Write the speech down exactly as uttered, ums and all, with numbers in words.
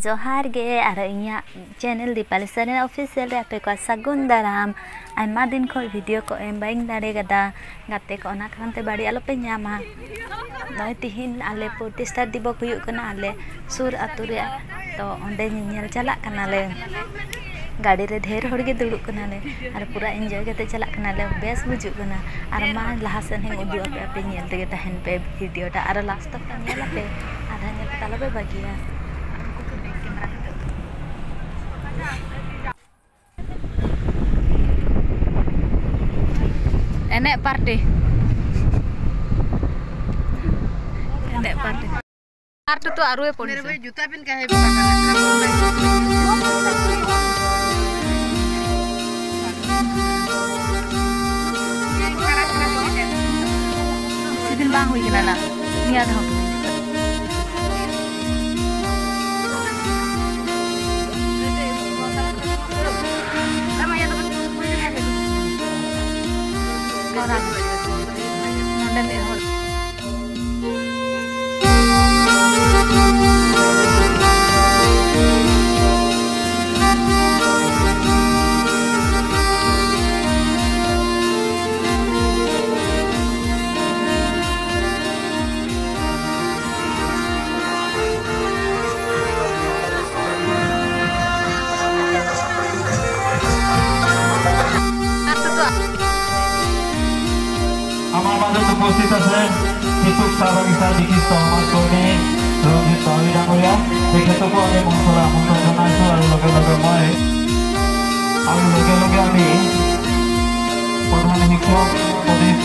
ᱡᱚᱦᱟᱨ ᱜᱮ, ᱟᱨ ᱤᱧᱟᱹᱜ ᱪᱮᱱᱮᱞ ᱫᱤᱯᱟᱞᱤ ᱥᱚᱨᱮᱱ ᱚᱯᱷᱤᱥᱤᱭᱟᱞ ᱨᱮ ᱟᱯᱮ ᱠᱚᱣᱟᱜ ᱥᱟᱹᱜᱩᱱ ᱫᱟᱨᱟᱢ᱾ ᱟᱭᱢᱟ ᱫᱤᱱ ᱠᱷᱚᱱ ᱵᱷᱤᱰᱤᱭᱳ ᱠᱚ ᱮᱢ ᱵᱟᱹᱧ ᱫᱟᱲᱮ ᱠᱟᱫᱟ ᱜᱟᱛᱮ ᱠᱚ, ᱚᱱᱟ ᱠᱟᱨᱚᱱ ᱛᱮ ᱵᱟᱹᱲᱤᱡ ᱟᱞᱚᱯᱮ ᱧᱟᱢᱟ᱾ ᱱᱚᱜᱼᱚᱭ ᱛᱤᱦᱤᱧ ᱟᱞᱮ ᱯᱨᱚᱛᱤᱥᱴᱷᱟ ᱫᱤᱵᱚᱥ ᱦᱩᱭᱩᱜ ᱠᱟᱱᱟ ᱟᱞᱮ ᱥᱩᱨ ᱟᱹᱛᱩ ᱨᱮ, ᱛᱚ ᱚᱸᱰᱮ ᱧᱮᱧᱮᱞ ᱪᱟᱞᱟᱜ ᱠᱟᱱᱟᱞᱮ᱾ ᱜᱟᱹᱰᱤ ᱨᱮ ᱰᱷᱮᱨ ᱦᱚᱲ ᱜᱮ ᱫᱩᱲᱩᱵ ᱠᱟᱱᱟᱞᱮ, ᱟᱨ ᱯᱩᱨᱟᱹ ᱤᱱᱡᱚᱭ ᱠᱟᱛᱮ ᱪᱟᱞᱟᱜ ᱠᱟᱱᱟᱞᱮ, ᱵᱮᱥ ᱵᱩᱡᱩᱜ ᱠᱟᱱᱟ᱾ ᱟᱨ ᱢᱟ ᱞᱟᱦᱟ ᱥᱮᱱ ᱦᱚᱸᱧ ᱩᱫᱩᱜ ᱟᱯᱮᱭᱟ, ᱟᱯᱮ ᱧᱮᱞ ᱛᱮᱜᱮ ᱛᱟᱦᱮᱱ ᱯᱮ ᱵᱷᱤᱰᱤᱭᱳ ᱴᱟ, ᱟᱨ ᱞᱟᱥᱴ ᱛᱚᱠ ᱧᱮᱞ ᱟᱯᱮ, ᱟᱫᱷᱟ ᱧᱮᱞ ᱠᱟᱛᱮ ᱟᱞᱚᱯᱮ ᱵᱟᱹᱜᱤᱭᱟ᱾ ᱮᱱᱮᱡ ᱯᱟᱨᱴᱤ, ᱮᱱᱮᱡ ᱯᱟᱨᱴᱤ᱾ ᱯᱟᱨᱴ ᱛᱚ ᱟᱨᱩ ᱮ ᱯᱚᱲ ᱢᱮᱨᱮ ᱵᱷᱟᱭ, ᱡᱩᱛᱟ ᱯᱮᱱ ᱠᱟᱦᱮ ᱵᱟᱠᱟ ᱠᱟᱱᱟ? ᱥᱤᱫᱤᱱ ᱵᱟᱝ ᱦᱩᱭ ᱠᱟᱱᱟ ᱱᱟ, ᱱᱤᱭᱟᱹ ᱫᱷᱟᱣ᱾ ᱱᱚᱰᱮ ᱢᱤᱫ ᱦᱚᱲ᱾ আমাৰ মাজত উপস্থিত আছে সিটোক চাহ বাগিচাৰ বিশিষ্ট সমাজকৰ্মী ৰঞ্জিত পাৱৰী ডাঙৰীয়া। তেখেতকো আমি মঞ্চলৈ আমন্ত্ৰণ জনাইছোঁ আৰু লগে লগে মই আৰু লগে লগে আমি প্ৰধান শিক্ষক প্ৰদীপ